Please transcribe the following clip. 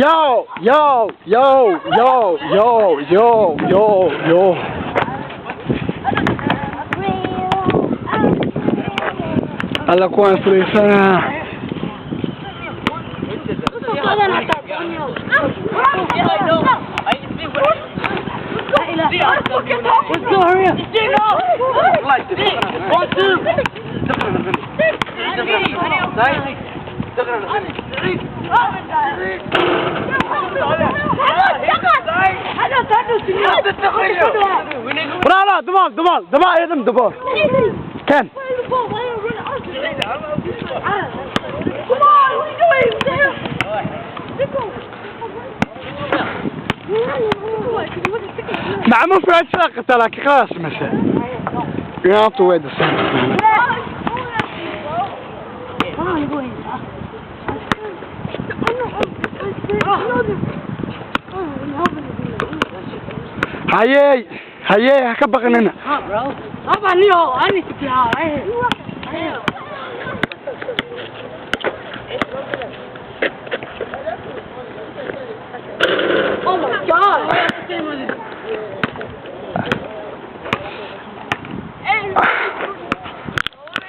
Yo, yo, yo, yo, yo, yo, yo, yo. Alla kuwaan fulaysanaa. Let's go, hurry up. Bravo, the ball, the ball, the ball, hit him, the ball. 10. Come on, what are you doing? مع مو في عشاق لكن خلاص مشى. You have to wait the same. Hayey, hayey, ha ka baqinina. Bro.